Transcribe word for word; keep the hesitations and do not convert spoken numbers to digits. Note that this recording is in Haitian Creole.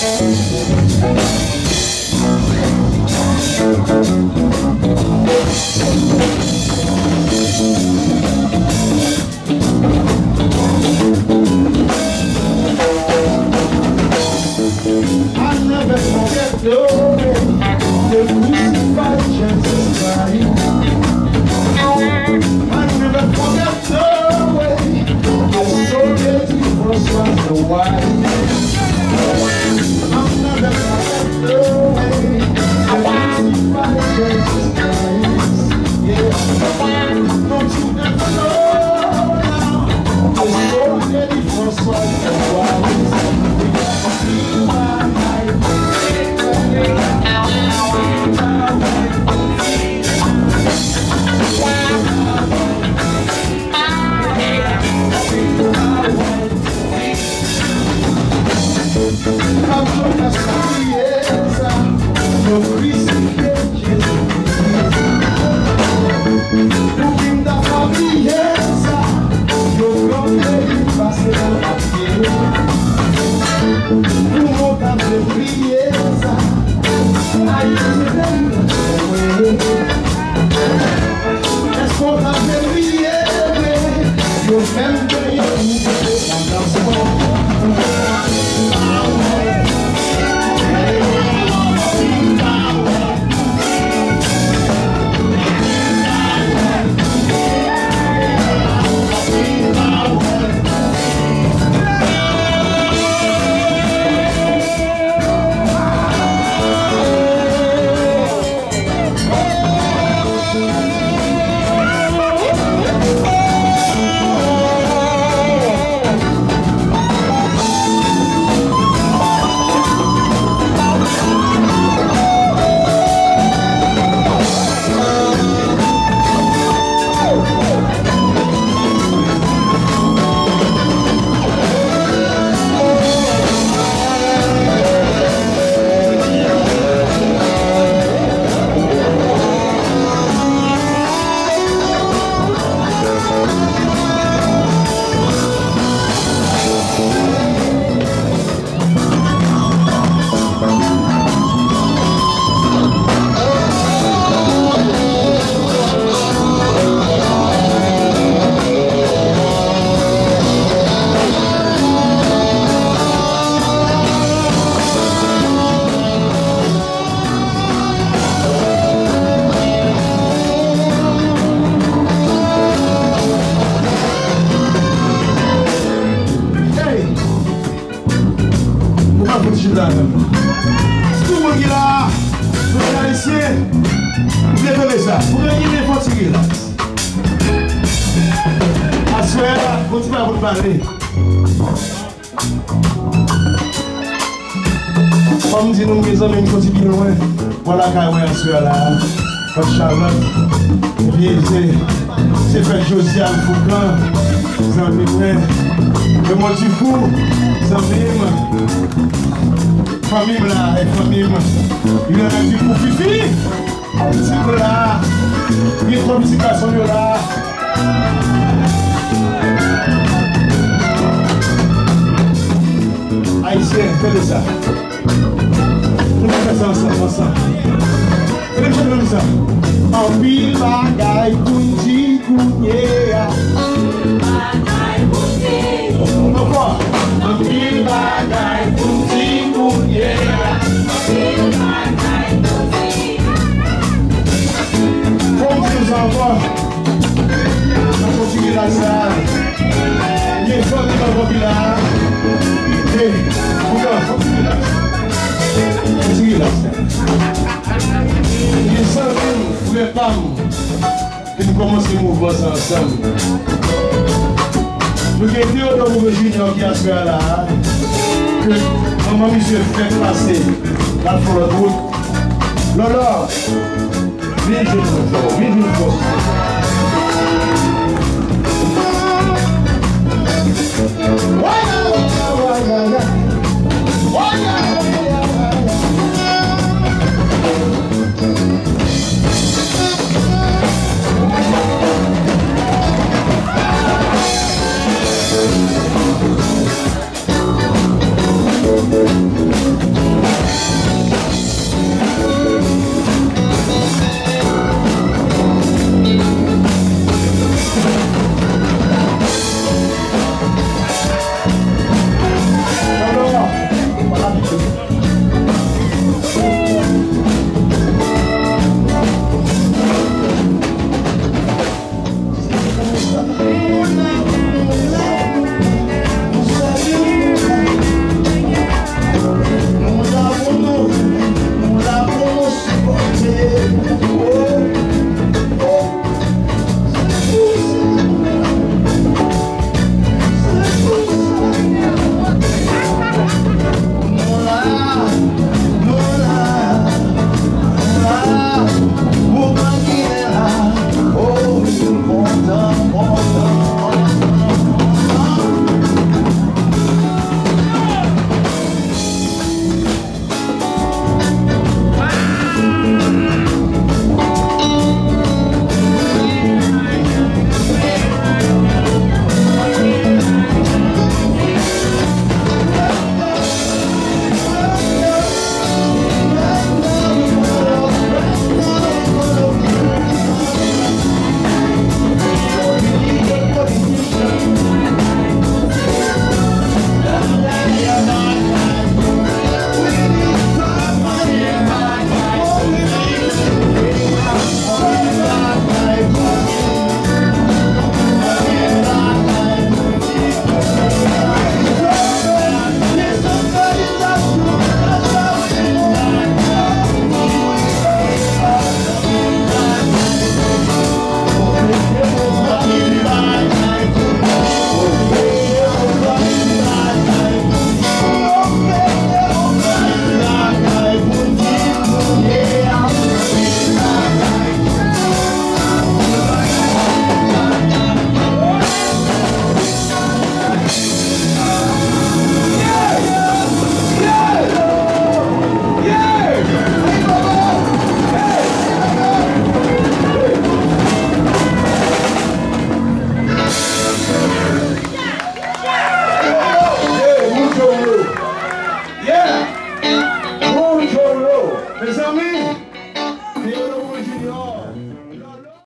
I'll never forget the way they crucified Jesus Christ. I'll never forget the way I saw the cross was wide. I'll never forget the way they crucified Jesus Christ. Yeah. Don't you ever know now. I saw the cross was wide. Pou ki m ta fè bliye sa, yo kanpe li pase nan papye. Pou mwen ta vle bliye sa, Ayiti se peyi mwen. Èske w ta vle bliye vre? Yo menm te ye pou mete an gason. Hey! Nou pa fout chita menm. Tout moun ki la a, nou se Ayisyen. Leve sa. Pou gen ide fò ti rilaks. Aswè a, fò ti pa fout pale. Fò m di nou, m gen zanmi m soti byen lwen. Mwen lakay mwen aswè a la a. Fòt Chalòt. Epi se, se fèt Josiane Foucan, zanmi mwen. Raymond Dufour, zanmi m. Fanmi m la, e fanmi m. Yolanda Dufour, Fifi. Pitit mwen la. Gen twa pitit gason yo la. Ayisyen, tande sa. Nou fè sa ansanm, ansanm. Tande m chante sa. Anpil bagay pou n di kounye a. Ankò. Anpil bagay pou n di kounye a. Fò m di nou sa ankò. Nan kontinye la sa. Gen fanmi nan vanpi la. Hey, kontinye la sa. Kontinye la sa. Gen zanmi m, frè pa m. Pou n kòmanse mouvman sa ansanm. Nou gen Théodore Bouvet Junior ki aswè a la a, ke manman misye fèk pase, l ap fè lòt wout. Lòlò, vin jwenn mwen fò, vin jwenn fò. Mezanmi,